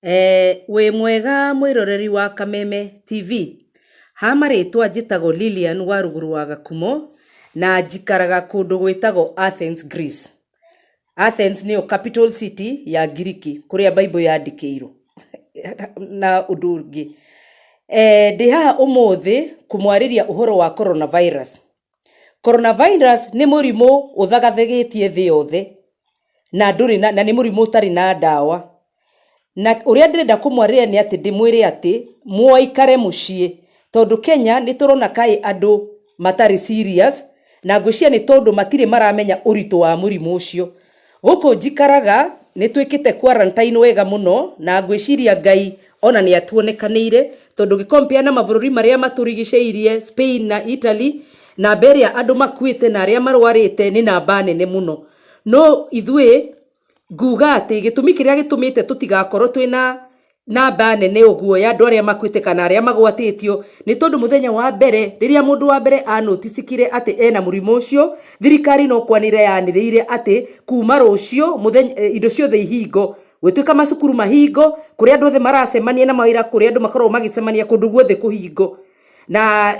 Wĩ mwega mwĩroreri wa Kameme TV? Ha marĩtwa njĩtagwo Lilian Waruguru wa Gakumo na njikaraga kũndũ gwĩtagwo Athens, Greece. Athens nĩyo capital city ya Ngiriki kũrĩa Bible yandĩkĩirwo na ũndũ ũngĩ. Ndĩ haha ũmũthĩ kũmwarĩria ũhoro wa coronavirus. Coronavirus nĩ mũrimũ ũthagathagĩtie thĩ yothe na ndũrĩ na, na nĩ mũrimũ ũtarĩ na ndawa. Na ũrĩa ndĩrenda kũmwarĩria nĩ atĩ ndĩmwĩre atĩ mwaikare mũciĩ tondũ Kenya nĩ tũrona kaĩ andũ matarĩ serious na ngwĩciria nĩ tondũ matirĩ maramenya ũritũ wa mũrimũ ũcio. Gũkũ njikaraga nĩ twĩkĩte quarantine wega mũno na ngwĩciria Ngai ona nĩ atuonekanĩire tondũ ũngĩ compare na mabũrũri marĩa matũrigicĩirie Spain na Italy, namba ĩrĩa andũ makuĩte na arĩa marwarĩte nĩ namba nene mũno. No ithuĩ nguga atĩ gĩtũmi kĩrĩa gĩtũmĩte tũtigakorwo twĩna namba nene ũguo ya andũ arĩa makuĩte kana arĩa magwatĩtio nĩ tondũ mũthenya wa mbere rĩrĩa mũndũ wa mbere anoticikire atĩ ena mũrimũ ũcio, thirikari no kwanĩrĩra yanĩrĩire atĩ kuma rũciũ mũthenya, indo ciothe ihingo. Gwĩtuĩka macukuru mahingo, kũrĩa andũ othe maracemania na mawĩra kũrĩa andũ makoragwo magĩcemania kũndũ guothe kũhingo. Na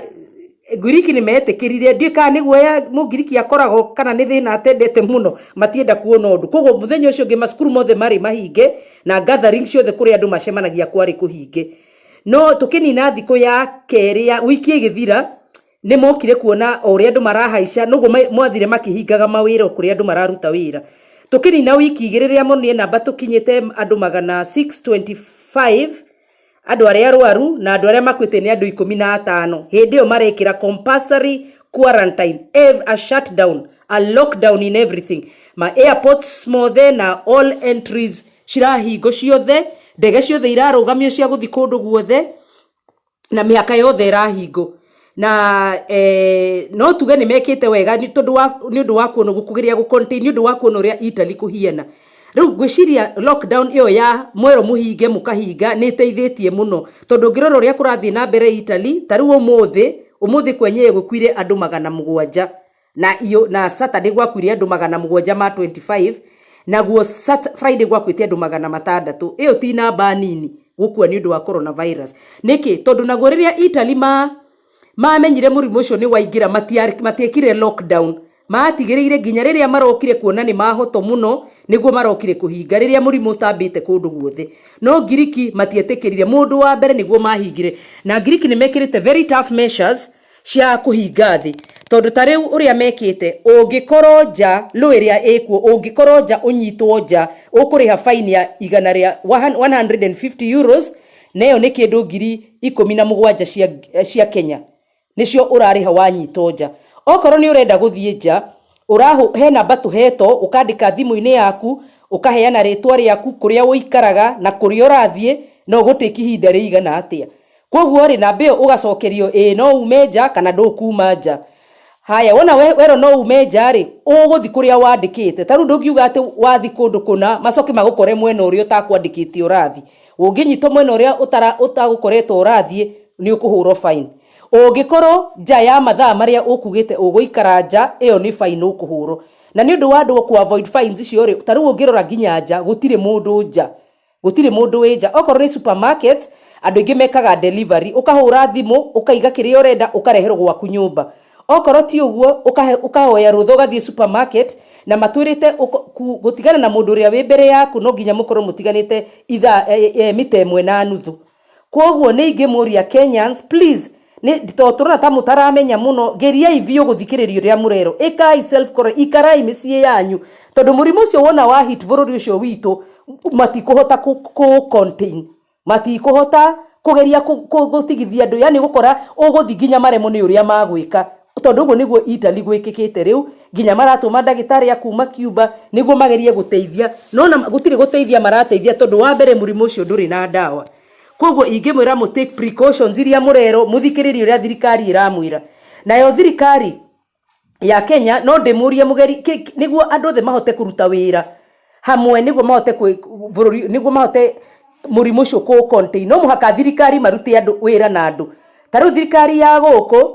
Ngiriki nĩ metĩkĩrire, ndiũĩ kana nĩ guoya Mũngiriki akoragwo kana nĩ thĩna atendete mũno, matienda kuona ũndũ. Koguo mũthenya ũcio ũngĩ macukuru mothe marĩ mahinge na gathering ciothe kũrĩa andũ macemanagia kwarĩ kũhinge. No tũkĩnina thikũ ya kerĩ ya wiki ĩgĩthira, nĩ mokire kuona o ũrĩa andũ marahaica, noguo mathire makĩhingaga mawĩra o kũrĩa andũ mararuta wĩra. Tũkĩnina wiki igĩrĩ rĩrĩa monire namba tũkinyĩte andũ magana 625, Andũ arĩa arwaru na andũ arĩa makuĩte nĩ andũ 15. Hĩndĩ ĩyo marekĩra compulsory quarantine, a shutdown, a lockdown in everything. Ma airports mothe na all entries cirahingwo ciothe, ndege ciothe irarũgamio cia gũthiĩ kũndũ guothe, na mĩhaka yothe ĩrahingwo. Na no tuge nĩ mekĩte wega nĩ tondũ wa nĩ ũndũ wa kuona ũguo kũgeria gũ contain nĩ ũndũ wa kuona ũrĩa Italy kũhiana. Rĩu ngwĩciria lockdown ĩyo ya mwerwo mũhinge mũkahinga nĩ ĩteithĩtie mũno tondũ ũngĩrora ũrĩa kũrathiĩ na mbere Italy ta rĩu ũmũthĩ, ũmũthĩ kwenyewe gũkuire andũ 700 na iyo na Saturday gwakuire andũ 725 naguo Friday gwakuĩte andũ 600. Ĩyo ti namba nini gũkua nĩ ũndũ wa coronavirus. Nĩkĩ? Tondũ naguo rĩrĩa Italy ma mamenyire mũrimũ ũcio nĩ waingĩra matiekire lockdown, matigĩrĩire nginya rĩrĩa marokire kuona nĩ mahoto mũno nĩguo marokire kũhinga rĩrĩa mũrimũ ũtambĩte kũndũ guothe. No Ngiriki matietĩkĩrire mũndũ wa mbere nĩguo mahingire, na Ngiriki nĩ mekĩrĩte very tough measures cia kũhinga thĩ tondũ ta rĩu ũrĩa mekĩte, ũngĩkorwo nja law ĩrĩa ĩkuo, ũngĩkorwo nja ũnyitwo nja ũkũrĩha fine ya igana rĩa €150, na ĩyo nĩ kĩndũ 17,000 cia Kenya nĩcio ũrarĩha wanyitwo nja. Okorwo nĩ ũrenda gũthiĩ nja, he namba tũhetwo ũkandĩka thimũ-inĩ yaku, ũkaheana rĩtwa rĩaku, kũrĩa ũikaraga na kũrĩa ũrathiĩ na ũgũtĩki ihinda rĩigana atĩa. Koguo rĩ, namba ĩyo ũgacokerio ĩĩ no ume nja kana ndũkuma nja. Haya, wona werwo no ume nja rĩ, ũgũthiĩ kũrĩa wandĩkĩte. Ta rĩu ndũngiuga atĩ wathiĩ kũndũ kũna macoke magũkore mwena ũrĩa ũtakwandĩkĩte ũrathiĩ. Ũngĩnyitwo mwena ũrĩa ũtagũkoretwo ũrathiĩ nĩ ũkũhũrwo fine. Ũngĩkorwo nja ya mathaa marĩa ũkugĩte ũgũikara nja, ĩyo nĩ fine ũkũhũrwo. Na nĩ ũndũ wa andũ kũ avoid fines icio rĩ, ta rĩu ũngĩrora nginya nja gũtirĩ mũndũ nja, gũtirĩ mũndũ wĩ nja. Okorwo nĩ supermarkets, andũ aingĩ mekaga delivery, ũkahũra thimũ ũkaiga kĩrĩa ũrenda ũkareherwo gwaku nyũmba. Okorwo ti ũguo ũkahoya rũtha ũgathiĩ supermarket, na matwĩrĩte gũtigana na mũndũ ũrĩa wĩ mbere yaku no nginya mũkorwo mũtiganĩte ithaa mita 1.5. Koguo nĩ ingĩmũria Kenyans, please, nĩ tondũ tũrona ta mũtaramenya mũno, geriai biũ gũthikĩrĩria ũrĩa mũrerwo. Ĩkai self quarantine, ikarai mĩciĩ yanyu tondũ mũrimũ ũcio wona wa hit bũrũri ũcio witũ matikũhota kũ contain, matikũhota kũgeria gũtigithia andũ, yani gũkora ũgũthiĩ nginya maremwo nĩ ũrĩa magwĩka tondũ ũguo nĩguo Italy gwĩkĩkĩte rĩu, nginya maratũma ndagĩtarĩ a kuma Cuba nĩguo magerie gũteithia, no na gũtirĩ gũteithia marateithia tondũ wa mbere mũrimũ ũcio ndũrĩ na ndawa. Koguo ingĩmwĩra mũ take precautions iria mũrerwo, mũthikĩrĩrie ũrĩa thirikari ĩramwĩra. Nayo thirikari ya Kenya no ndĩmũrie mũgeri nĩguo andũ othe mahote kũruta wĩra hamwe, nĩguo mahote bũrũri, nĩguo mahote mũrimũ ũcio kũ contain, no mũhaka thirikari marute andũ wĩra na andũ. Ta rĩu thirikari ya gũkũ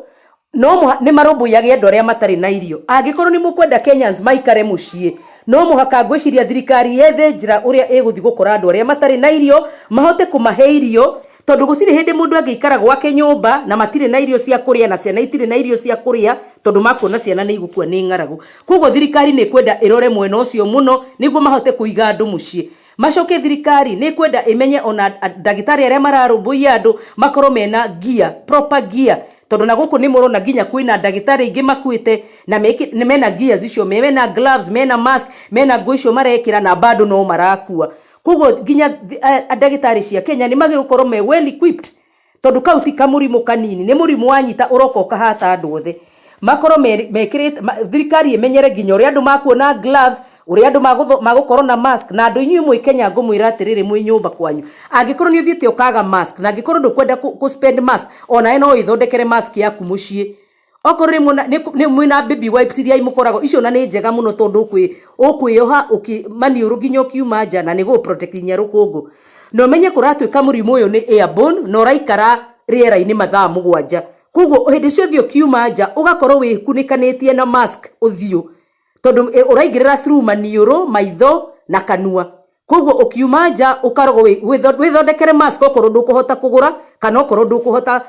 no nĩ marũmbũyagia andũ arĩa matarĩ na irio. Angĩkorwo nĩ mũkwenda Kenyans maikare mũciĩ, No mũhaka ngwĩciria thirikari yethe njĩra ũrĩa ĩgũthiĩ gũkora andũ arĩa matarĩ na irio, mahote kũmahe irio, tondũ gũtirĩ hĩndĩ mũndũ angĩikara gwake nyũmba na matirĩ na irio cia kũrĩa na ciana itirĩ na irio cia kũrĩa, tondũ makuona ciana nĩ igũkua nĩ ng'aragu. Koguo thirikari nĩ ĩkwenda ĩrore mwena ũcio mũno nĩguo mahote kũiga andũ mũciĩ. Macoke thirikari nĩ ĩkwenda ĩmenye ona ndagĩtarĩ arĩa mararũmbũiya andũ makorwo mena gear, proper gear, tondũ na gũkũ nĩ mũrona nginya kwĩna ndagĩtarĩ aingĩ makuĩte na mena gears icio, mena gloves, mena mask, mena nguo icio marekĩra na bado no marakua. Koguo nginya ndagĩtarĩ cia Kenya nĩ magĩrĩirwo gũkorwo me well equipped, tondũ kau ti kamũrimũ kanini, nĩ mũrimũ wanyita ũroka ũkahata andũ othe. Makorwo mekĩrĩte, thirikari ĩmenyere nginya ũrĩa andũ makuona gloves, ũrĩa andũ magũkorwo na mask. Na andũ inyuĩ mwĩ Kenya ngũmwĩra atĩrĩrĩ, mwĩ nyũmba kwanyu, angĩkorwo nĩ ũthiĩte ũkaga mask, na angĩkorwo ndũkwenda kũ spend mask, onawe no wĩthondekere mask yaku mũciĩ. Okorwo nĩ mwĩna baby wipes iria mũkoragwo icio, na nĩ njega mũno tondũ ũkwĩyoha maniũrũ nginya ũkiuma nja, na nĩ gũgũ protect nginya rũkũngũ. Na ũmenye kũratuĩka mũrimũ ũyũ nĩ airborne na ũraikara rĩera-inĩ mathaa 7. Koguo hĩndĩ ciothe ũkiuma nja ũgakorwo wĩkunĩkanĩtie na mask ũthiũ, tondũ ũraingĩrĩra through maniũrũ, maitho na kanua. Koguo ũkiuma nja ũkarogwo wĩthondekere mask okorwo ndũkũhota kũgũra, kana okorwo ndũkũhota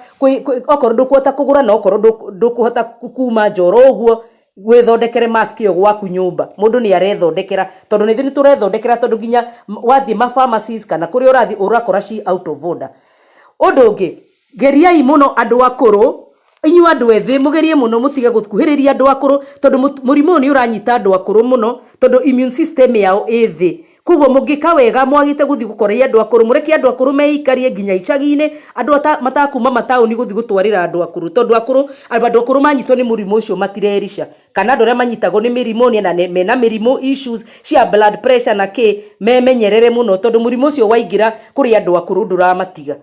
okorwo ndũkũhota kũgũra, na okorwo ndũkũhota kuma nja oro ũguo, wĩthondekere mask ĩyo gwaku nyũmba. Mũndũ nĩ arethondekera, tondũ nĩ ithuĩ nĩ tũrethondekera, tondũ nginya wathiĩ ma pharmacies kana kũrĩa ũrathiĩ ũrakora ci out of order. Ũndũ ũngĩ, geriai mũno andũ akũrũ, inyuĩ andũ ethĩ mũgerie mũno mũtige gũkuhĩrĩria andũ akũrũ, tondũ mũrimũ ũyũ nĩ ũranyita andũ akũrũ mũno, tondũ immune system yao ĩ thĩ. Koguo mũngĩka wega mwagĩte gũthiĩ gũkoreria andũ akũrũ, mũreke andũ akũrũ meikarie nginya icagi-inĩ, andũ matakuma mataũni gũthiĩ gũtwarĩra andũ akũrũ, tondũ andũ akũrũ manyitwo nĩ mũrimũ ũcio matirerisha, kana andũ arĩa manyitagwo nĩ mĩrimũ na mena mĩrimũ issues cia blood pressure na kĩ, memenyerere mũno, tondũ mũrimũ ũcio waingĩra kũrĩ andũ akũrũ ndũramatiga.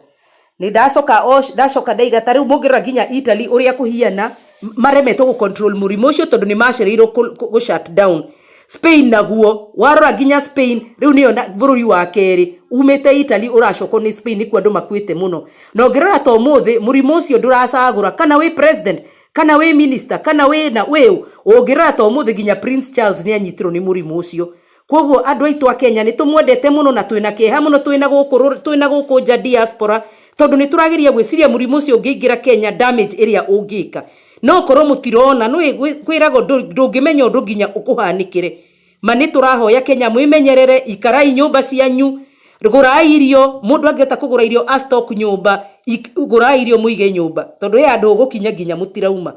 Nĩ ndacoka o ndacoka ndaiga ta rĩu mũngĩrora nginya Italy ũrĩa kũhiana, maremetwo gũ control mũrimũ ũcio tondũ nĩ macereirwo kũ shut down. Spain naguo warora nginya Spain rĩu nĩyo bũrũri wa kerĩ umĩte Italy ũracokwo nĩ Spain, nĩkuo andũ makuĩte mũno. Na ũngĩrora ta ũmũthĩ mũrimũ ũcio ndũracagũra kana wĩ president kana wĩ minister kana wĩ na wĩ ũngĩrora ta ũmũthĩ nginya Prince Charles nĩ anyitirwo nĩ mũrimũ ũcio. Koguo andũ aitũ a Kenya nĩ tũmwendete mũno na twĩna kĩeha mũno twĩna gũkũ nja diaspora, tondũ nĩ tũrageria gwĩciria mũrimũ ũcio ũngĩingĩra Kenya damage ĩrĩa ũngĩka. No korwo mũtirona, no kwĩragwo ndũngĩmenya ũndũ nginya ũkũhanĩkĩre. Ma nĩ tũrahoya Kenya mwĩmenyerere, ikarai nyũmba cianyu, gũrai irio. Mũndũ angĩhota kũgũra irio a stock nyũmba, gũrai irio mũige nyũmba, tondũ he handũ ũgũkinya nginya mũtirauma.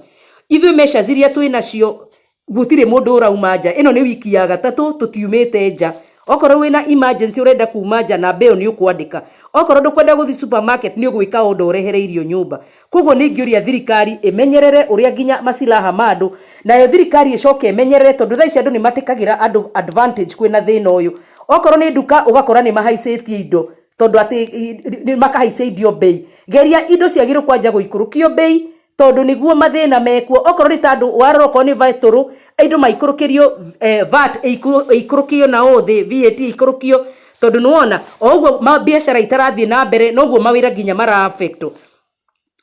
Ithuĩ measures iria twĩ nacio, gũtirĩ mũndũ ũrauma nja. Ĩno nĩ wiki ya gatatũ tũtiumĩte nja. Okorwo wĩna emergency ũrenda kuma nja, namba ĩyo nĩ ũkwandĩka. Okorwo ndũkwenda gũthiĩ supermarket, nĩ ũgwĩka order ũrehere irio nyũmba. Koguo nĩ ingĩũria thirikari ĩmenyerere ũrĩa nginya masilaha ma andũ, nayo thirikari ĩcoke ĩmenyerere, tondũ thaa ici andũ nĩ matekagĩra andũ advantage kwĩna thĩna ũyũ. Okorwo nĩ nduka ũgakora nĩ mahaicĩtie indo, tondũ atĩ nĩ makahaicia indo bei. Geria indo ciagĩrĩirwo kwanja gũikũrũkio bei, tondũ nĩguo mathĩna mekuo. Okorwo nĩ ta andũ warora okorwo nĩ betũrũ, indo maikũrũkĩrio, VAT ĩikũrũkio na ũthĩ, VAT ĩikũrũkio, tondũ nĩwona o ũguo biacara itarathiĩ na mbere noguo mawĩra nginya mara affect.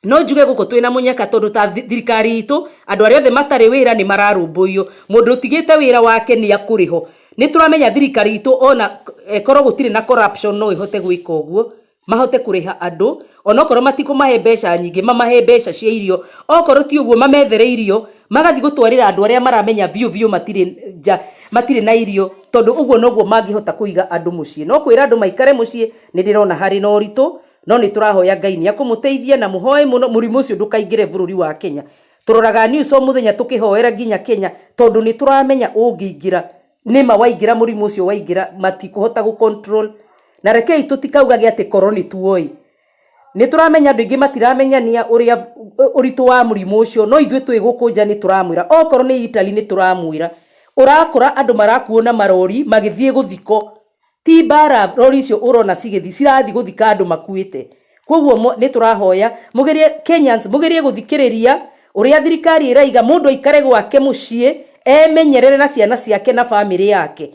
No njuge gũkũ twĩna mũnyaka, tondũ ta thirikari itũ andũ arĩa othe matarĩ wĩra nĩ mararũmbũiyo. Mũndũ ũtigĩte wĩra wake nĩ akũrĩho. Nĩ tũramenya thirikari itũ ona ĩkorwo gũtirĩ na corruption no ĩhote gwĩka ũguo, mahote kũrĩha andũ onokorwo matikũmahe mbeca nyingĩ, mamahe mbeca cia irio. Okorwo ti ũguo, mamethere irio magathiĩ gũtwarĩra andũ arĩa maramenya biũ biũ matirĩ nja, matirĩ na irio, tondũ ũguo noguo mangĩhota kũiga andũ mũciĩ. No kwĩra andũ maikare mũciĩ nĩ ndĩrona harĩ na ũritũ, no nĩ tũrahoya Ngai nĩ akũmũteithia na mũhoe mũno mũrimũ ũcio ndũkaingĩre bũrũri wa Kenya. Tũroraga news o mũthenya tũkĩhoera nginya Kenya, tondũ nĩ tũramenya ũngĩingĩra nĩma waingĩra mũrimũ ũcio waingĩra matikũhota gũ control. Na rekei tũtikaugage atĩ korwo nĩ tuoĩ. Nĩ tũramenya andũ aingĩ matiramenyania ũrĩa ũritũ wa mũrimũ ũcio, no ithuĩ twĩ gũkũ nja nĩ tũramwĩra. Okorwo nĩ Italy nĩ tũramwĩra, ũrakora andũ marakuo na marori magĩthiĩ gũthiko, ti mbara. Rori icio ũrona cigĩthiĩ cirathiĩ gũthika andũ makuĩte. Koguo nĩ tũrahoya mũgerie, Kenyans, mũgerie gũthikĩrĩria ũrĩa thirikari ĩraiga, mũndũ aikare gwake mũciĩ emenyerere na ciana ciake na bamĩrĩ yake,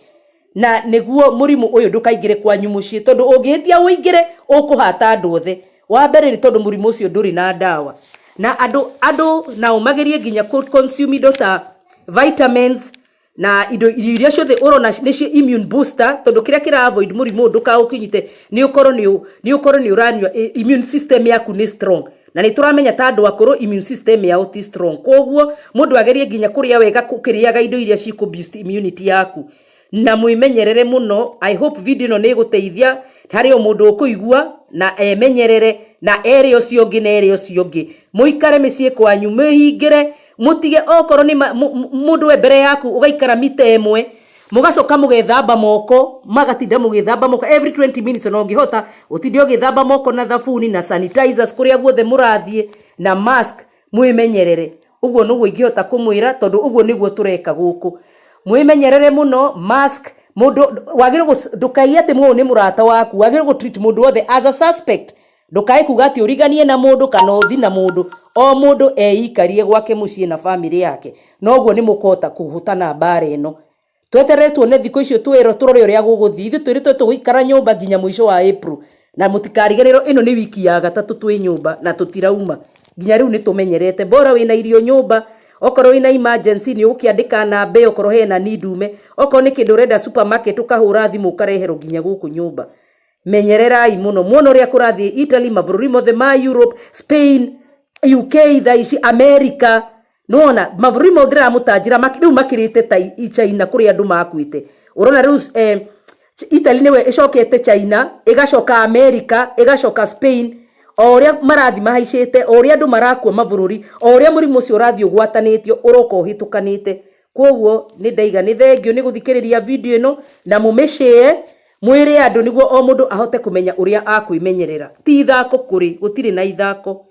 na nĩguo mũrimũ ũyũ ndũkaingĩre kwanyu mũciĩ, tondũ ũngĩhĩtia ũingĩre ũkũhata andũ othe. Wa mbere nĩ tondũ mũrimũ ũcio ndũrĩ na ndawa, na andũ nao magerie nginya consume indo ta vitamins. Na indo irio iria ciothe ũrona nĩcio immune booster, tondũ kĩrĩa kĩra avoid mũrimũ ũyũ ndũkaũkinyite nĩ ũkorwo nĩ ũkorwo nĩ ũranyua, immune system yaku nĩ strong. Na nĩ tũramenya ta andũ akũrũ immune system yao ti strong, koguo mũndũ agerie nginya kũrĩa wega, kũrĩaga indo iria cikũ boost immunity yaku, na mwĩmenyerere mũno. I hope video ĩno nĩ ĩgũteithia harĩ o mũndũ ũkũigua na emenyerere, na ere ũcio ũngĩ, na ere ũcio ũngĩ. Mũikare mĩciĩ kwanyu, mwĩhingĩre, mũtige okorwo nĩ mũndũ we mbere yaku ũgaikara mita 1, mũgacoka mũgethamba moko, magatinda mũgĩthamba moko every 20 minutes, na ũngĩhota ũtinde ũgĩthamba moko na thabuni na sanitizers kũrĩa guothe mũrathiĩ, na mask. Mwĩmenyerere. Ũguo nĩguo ingĩhota kũmwĩra, tondũ ũguo nĩguo tũreka gũkũ. Mwĩmenyerere mũno. Mask, mũndũ wagĩrĩirwo ndũkaiye atĩ mũndũ nĩ mũrata waku, wagĩrĩirwo gũ treat mũndũ wothe as a suspect. Ndũkae kuga atĩ ũriganie na mũndũ kana ũthi na mũndũ. O mũndũ eikarie gwake mũciĩ na bamĩrĩ yake, noguo nĩ mũkũhota kũhũtana mbara ĩno. Tweterere tuone thikũ icio, twĩrwo tũrore ũrĩa gũgũthiĩ. Ithuĩ twĩrĩtwo tũgũikara nyũmba nginya mũico wa April, na mũtikariganĩrwo ĩno nĩ wiki ya gatatũ twĩ nyũmba na tũtirauma nginya rĩu. Nĩ tũmenyerete. Bora wĩna irio nyũmba, okorwo wĩna emergency nĩ ũgũkĩandĩka namba ĩyo, okorwo hena need ume, okorwo nĩ kĩndũ ũrenda supermarket, ũkahũra thimũ ũkareherwo nginya gũkũ nyũmba. Menyererai mũno. Muona ũrĩa kũrathiĩ Italy, mabũrũri mothe ma Europe, Spain, UK, thaa ici America, nĩwona mabũrũri mau ndĩramũtanjĩra rĩu makĩrĩte ta China kũrĩa andũ makuĩte. Ũrona rĩu Italy nĩwe ĩcokete China, ĩgacoka America, ĩgacoka Spain. O ũrĩa marathiĩ mahaicĩte, o ũrĩa andũ marakua mabũrũri, o ũrĩa mũrimũ ũcio ũrathiĩ ũgwatanĩtio, ũroka ũhĩtũkanĩte. Koguo nĩ ndaiga nĩ thengio nĩ gũthikĩrĩria video ĩno, na mũmĩshare, mwĩre andũ, nĩguo o mũndũ ahote kũmenya ũrĩa akwĩmenyerera. Ti ithako kũrĩ, gũtirĩ na ithako.